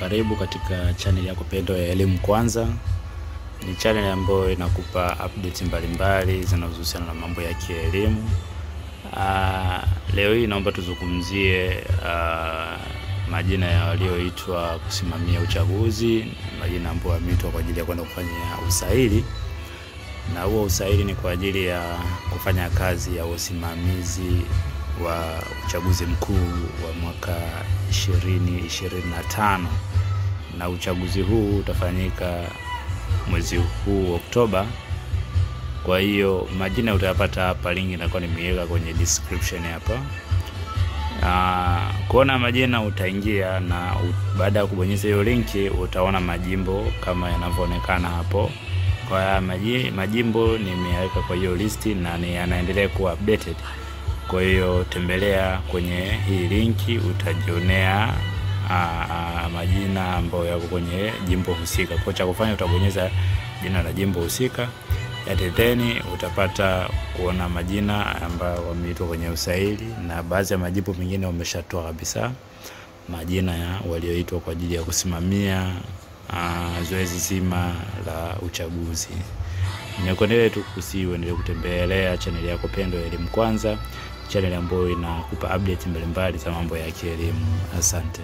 Karibu katika channel yako pendwa ya Elimu Kwanza. Ni channel ambayo inakupa update mbalimbali zinazohusiana na mambo ya kielimu. Leo hii naomba tuzungumzie majina ya walioitwa kusimamia uchaguzi, majina ambayo yameitwa kwa ajili ya kwenda kufanya usaili, na huo usaili ni kwa ajili ya kufanya kazi ya usimamizi wa uchaguzi mkuu wa mwaka 2025, na uchaguzi huu utafanyika mwezi huu Oktoba. Kwa hiyo majina utayapata hapa, link inakuwa nimeiweka kwenye description hapa. Kuona majina utaingia na baada ya kubonyeza hiyo linki utaona majimbo kama yanavyoonekana hapo. Kwa haya majimbo nimeyaweka kwa hiyo listi na yanaendelea kuwa updated. Kwa hiyo tembelea kwenye hii linki utajionea majina ambayo yako kwenye jimbo husika. Kwa cha kufanya utabonyeza jina la jimbo husika, then utapata kuona majina ambayo wameitwa kwenye usaili, na baadhi ya majimbo mengine wameshatoa kabisa majina ya walioitwa kwa ajili ya kusimamia zoezi zima la uchaguzi. Nikuendelee tu kusiuendelee kutembelea channel yako pendwa Elimu Kwanza, channel ambayo inakupa update mbalimbali za mambo ya kielimu. Asante.